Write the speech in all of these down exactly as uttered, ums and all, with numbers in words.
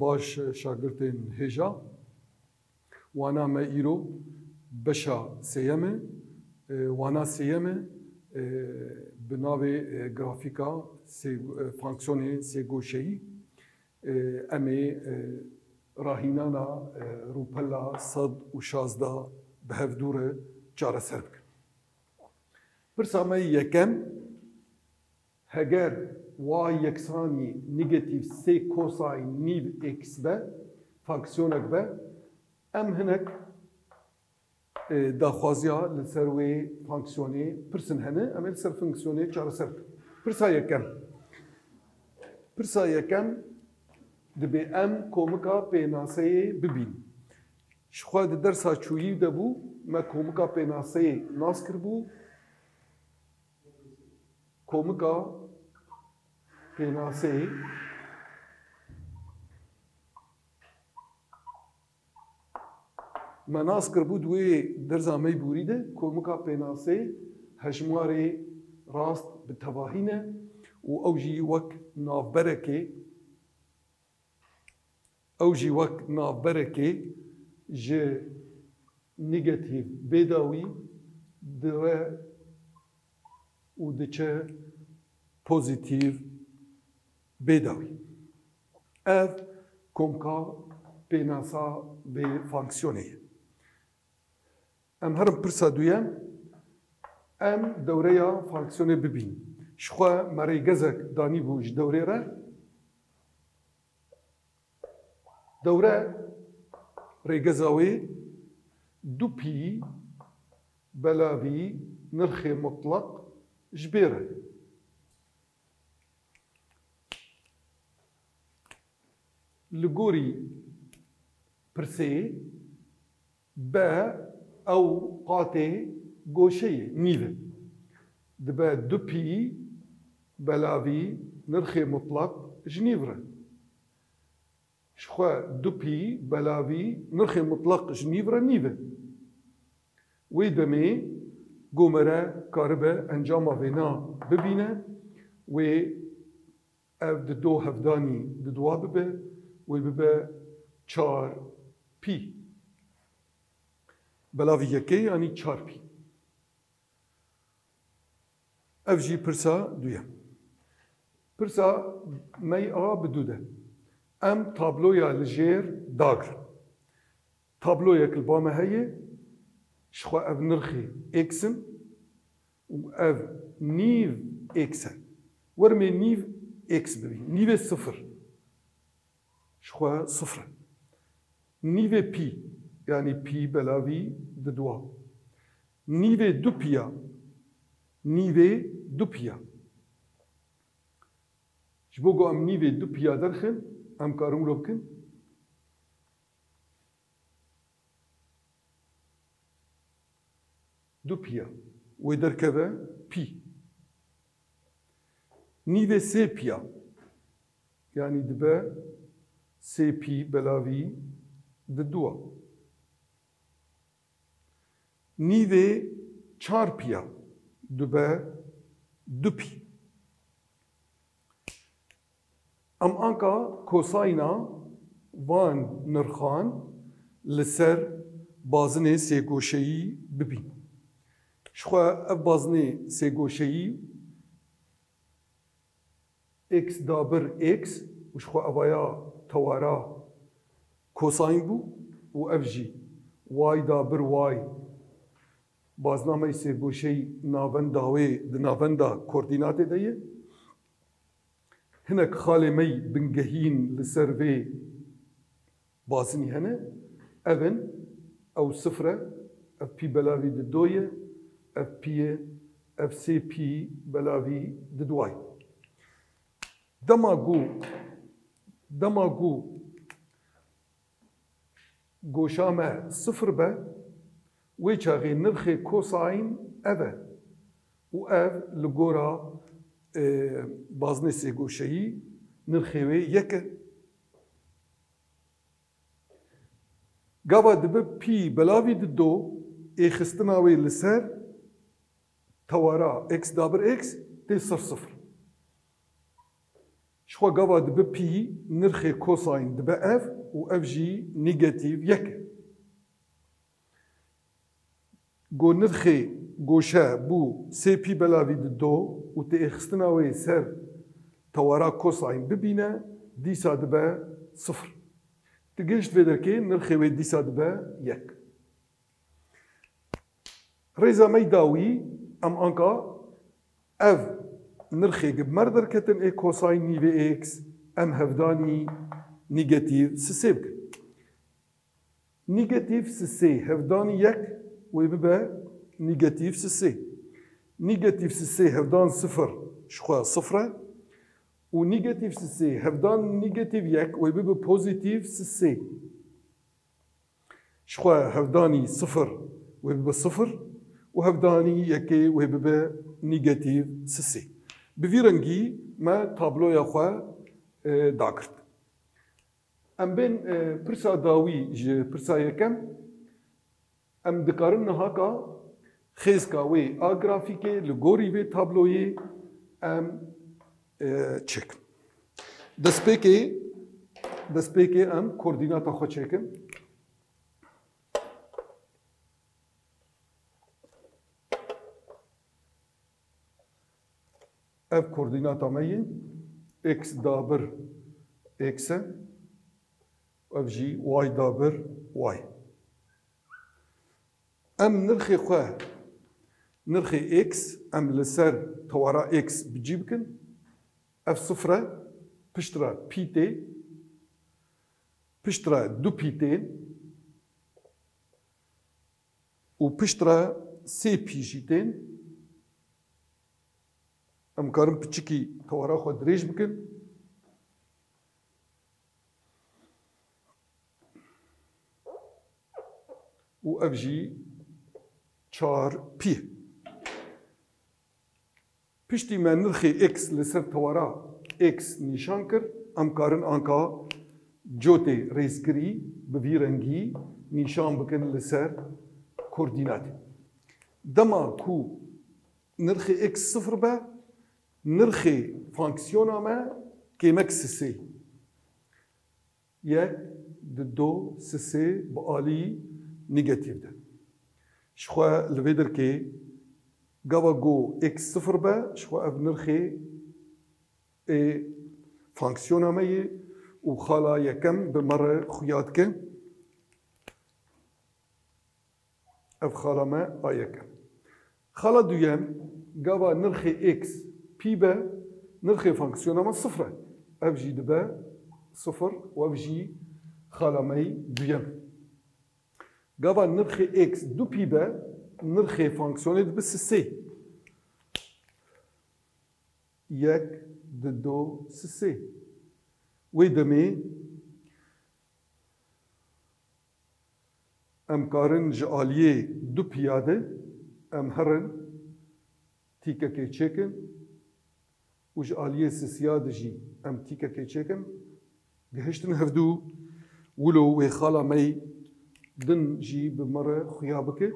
Baş şagirtên hêja. Wana me îro beşa sêyem e. E, wana sêyem e, e, bi navê, e, grafîka sê, e, fonksiyonê sêgoşeyî. E, em ê, e, rahînana, e, rûpela sed û şazda bi hevdû re çareser bikin. Pirsa me yê yekem, heger y yeksanî negatîf sê kosayn nîv x be, fonksiyonek be, em hinek, e, daxwaziya li ser wê fonksiyonê pirsin hene, em ê li ser fonksiyonê çareser bikin. Pirsa yekem. Pirsa yekem, dibê em komika pênaseyê bibînin. Ji xwe di dersa çûyî de bû, me komika pênaseyê nas kiribû. Komika pênaseyê me nas kiribû di wê dersa meyborî de, komika pênaseyê hejmarê rast bi tevahî ne û ew jî wek navberekê Ew jî wek navberekê ji negatîf bê dawî dire û diçe pozîtîf bê dawî. Ev komka pênasa vê fonksiyonê ye. Em herin pirsa duyem, em dewreya fonksiyonê bibînin. Ji xwe me rêgezek danîbû ji dewrê re. Dewre rêgeza wê du pî belavî nirxê mutlaq ji bê re. Li gorî pirsê, be ew qatê goşeyê nîv e. Dibe du pî belavî nirxê mutlaq ji nîv re. Ji xwe du pî belavî nirxê mutlaq ji nîv re nîv e. Wê demê ku me re karibe encama vêna bibîne, wê ev di do hevdanî di dua bibe, wê bibe çar pî. Belavî yekê yanî çar pî. Ev jî pirsa duyem. Pirsa me yê a bi du de. Em tabloya li jêr dagirin. Tabloyek li ba me heye, ji xwe ev nirxê x in û ev nîv x e. Werim ê nîv x bibîn. Nîvê sifir. Ji xwe sifir e. Nîvê pî, yanî pî belavî di dua. Nîvê du pîya, nîvê du pîya. Ji bo ku em nîvê du pîya derxin, em karin wilo bikin. Du pîya. Wê derkeve pî. Nîvê sê pîya. Yanî dibe sê pî belavî di dua. Nîvê çar pîya. Dibe du pî. Em anka kosayna van nirxan li ser bazinê sêgoşeyî bibîn. Ji xwe ev bazinê sêgoşeyî x dabir x û ji xwe evaya tewara kosayn bû û ev jî y dabir y. Baznameyê sêgoşeyî navenda wê di navenda koordînatê de ye. Hinek xalê me yî bingehîn li ser vê bazinî hene. Ev in, ew sifir e, ev pî belavî di do ye, ev pî ye, ev sê pî belavî di dua ye. Dema ku, dema ku goşa me sifir be, wê çaxê nirxê kosayn ev e û ev li gora, e, bazinê sêgoşeyî nirxê wê yek e. Gava dibe pî belavî di do, êxistina wê li ser tewara x dabir x tê ser sifir. Ji xwe gava dibe pî, nirxê kosayn dibe ev û ev jî negatîf yek e. Go nirxê goşe bû sê pî belavî di do û tu êxistina wê ser tewera kosayn bibîne, dîsa dibe sifir. Tu gihişt vê derkê, nirxê wê dîsa dibe yek. Rêza me yê dawî, em anka ev nirxê gi mer derketin ê kosayn nîvê x, em hevdanî negatîf sisê bikin. Negatîf sisê hevdanî yek wê bibe negatîf sisê. Negatîf sisê hevdan sifir ji xwe sifir e û negatîf sisê hevdan negatîf yek wê bibe pozîtîf sisê. Ji xwe hevdanî sifir wê bibe sifir û hevdanî yekê wê bibe negatîf sisê. Bi vî rengî me tabloya xwe, e, dagirt. Em bên, e, pirsa dawî ji pirsa yekem. Em dikarin nihaka xêzka wê a grafîkê li gorî vê tabloyê em, e, çêkin. Destpêkê, destpêkê em koordînata xwe çêkin. Ev koordînata me yê x dabir x e. Ev jî y dabir y. Em nirxê xwe, nirxê x, em li ser tewara x bi cî bikin. Ev sifir e, piştre pî tê, piştre du pî tên û piştre sê pî jî tên. Em karin piçikî tewara xwe dirêj bikin. Û ev jî çar pî. Piştî me nirxê x li ser tewara x nîşan kir, em karin anka cotê rêzgirî bi vî rengî nîşan bikin li ser koordînatê. Dema ku nirxê x sifir be, nirxê fonksiyona me kêmek sisê. Yek, di do, sisê bi alî negatîf de. Ji xwe li vê derkê gava go x sifir be, ji xwe ev nirxê ê fonksiyona me yê û xala yekem bi me re xuya dike. Ev xala me a yekem. Xala duyem, gava nirxê x pî be, nirxê fonksiyona me sifir e. Ev jî dibe sifir û ev jî xala me yê duyem. Gava nirxê x du pî be, nirxê fonksiyonê dibe sisê. Yek, di do, sisê. Wê demê em karin ji aliyê du piya de em herin tîkekê çêkin û ji aliyê sisiya de jî em tîkekê çêkin. Gihiştin hevdû, wilo wê xala me yê din jî bi me re xuya bike.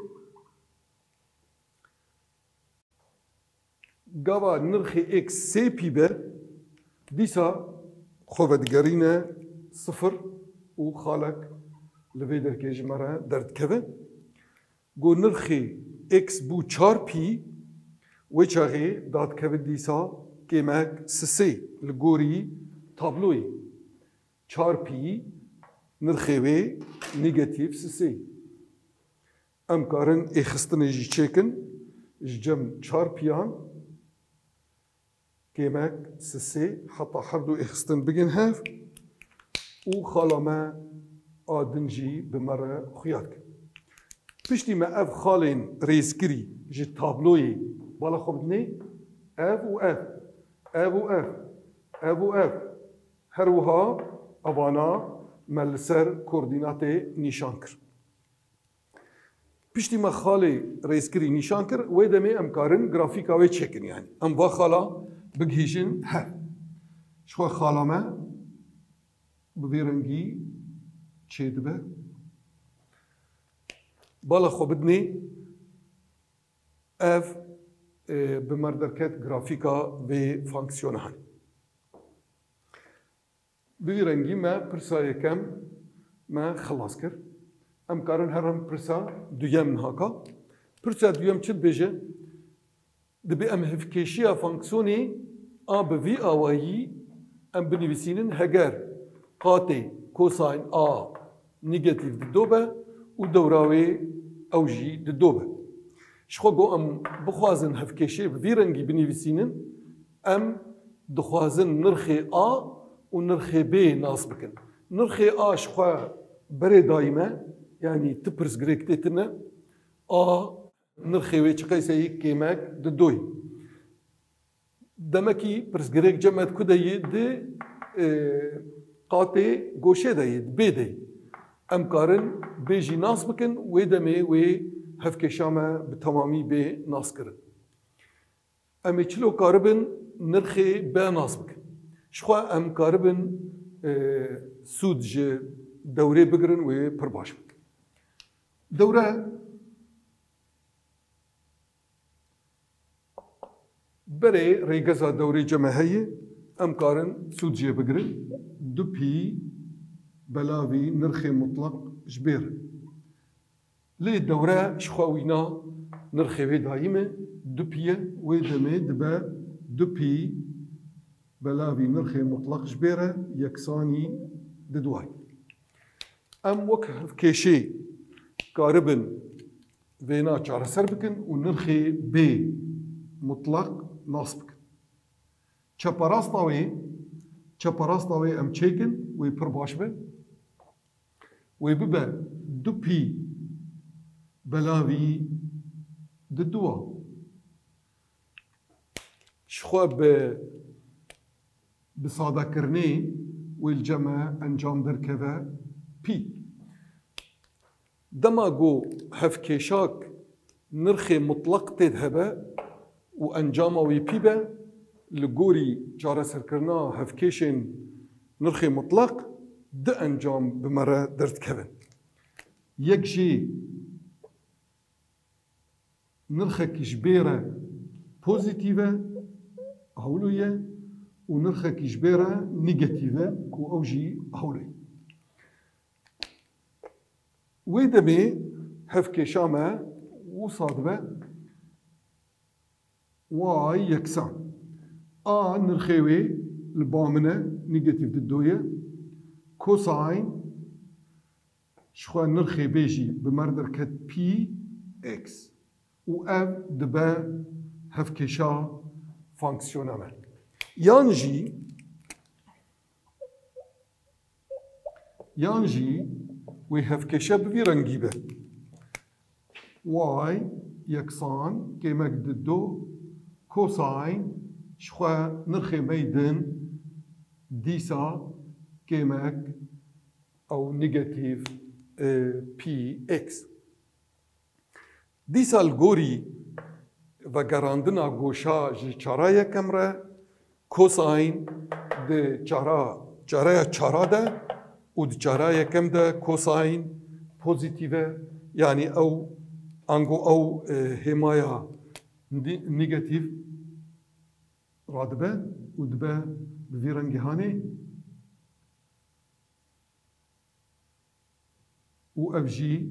Gava nirxê x sê pî be, dîsa xwe vedigerîne sifir û xalek li vê derkê ji me re derdikeve. Go nirxê x bû çar pî, wê çaxê dadikeve dîsa kêmek sisê li gorî tabloyê. Çar pî nirxê wê negatîf sisê. Em karin êxistinê jî çêkin ji cem çar piyan kêmek sisê heta her du êxistin bigin hev û xala me a din jî bi me re xuya dike. Piştî me ev xalên rêzkirî ji tabloyê bala xwe bidinê, ev û ev, ev û ev, ev û ev, her wiha evana me li ser koordînatê nîşan kir. Piştî me xalê rêzkirî nîşan kir, wê demê em karin grafîka wê çêkin, yanî em va xala bigihîjin hev. Ji xwe xala me bi vê rengî çêdibe. Bala xwe bidinê, ev, e, bi me derket grafîka vê fonksiyona hanê. Bi vî rengî me pirsa yekem me xilas kir. Em karin herin pirsa duyem niha ka. Pirsa duyem çi dibêje? Dibê em hevkêşiya fonksiyonê a bi vî awayî em binivîsînin, heger qatê kosayn a negatîf di do be û dewra wê ew jî di do be. Ji xwe got em bixwazin hevkêşê bi vî rengî binivîsînin, em dixwazin nirxê a û nirxê b nas bikin. Nirxê a ji xwe berê dayî me, yanî ti pirsgirêk tê tine, a nirxê wê çiqeyseyî kêmek di doyî. Demekî pirsgirêk cem me di ku de yê di, e, qatê goşê de yê, di bê de yê. Em karin bê jî nas bikin, wê demê wê hevkêşa me bi temamî bê nas kirin. Em ê çilo karibin nirxê b nas bikin. Ji xwe em karibin, e, sûd ji dewrê bigirin wê pir baş bikin. Dewre Berê rêgeza dewrê cem me heye, em karin sûd jê bigirin. Du pî belavî nirxê mutlaq ji bê re. Lê dewre ji xwe wîna nirxê wê dayî me, du pî ye, wê demê dibe du pî belavî nirxê mutlaq ji bê re yeksanî di duway. Em wek hevkêşê karibin vêna çareser bikin û nirxê bê mutlaq nas bikin. Çeparasta wê, çeparasta wê em çêkin, wê pir baş be. Wê bibe du pî belavî di duwa. Ji xwe bi, bi sadekirinê wê li cem me encam derkeve pî. Dema ku hevkêşak nirxê mutlaq tê de hebe û encama wî pî be, li gorî çareserkirina hevkêşên nirxê mutlaq du encam bi me re derdikevin. Yek jî nirxekî ji bê re pozîtîf e, hewlo ye, û nirxekî ji bê re negatîf e, ku ew jî hewlo ye. Wê demê hevkêşa me wisa dibe y yeksan. A nirxê wê li ba min e, negatîf di do ye. Kosayn ji xwe nirxê bê jî bi me re derket pî x. Û ev dibe hevkêşa fonksiyona me. Yan jî, yan jî wê hevkêşe bi vî rengî be. Y yeksan kêmek di do kosayn ji xwe nirxê me yê din dîsa kêmek ew negatîf, e, pî x. Dîsa li gorî vegerandina goşa ji çara yekem re, kosayn di çara, çareya çara de û di çara yekem de kosayn pozîtîf e, yanî ew, ango ew, e, hêmaya ni-, negatîf radibe û dibe bi vî rengî hanê. Û ev jî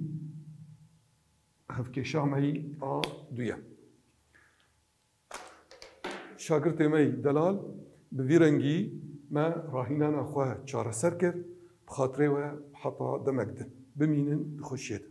hevkêşa me yî a duyem. Şagirtê me yî delal, bi vî rengî me rahînana xwe çareser kir, bi xatirê we heta demek din. Bimînin di xweşiyê de.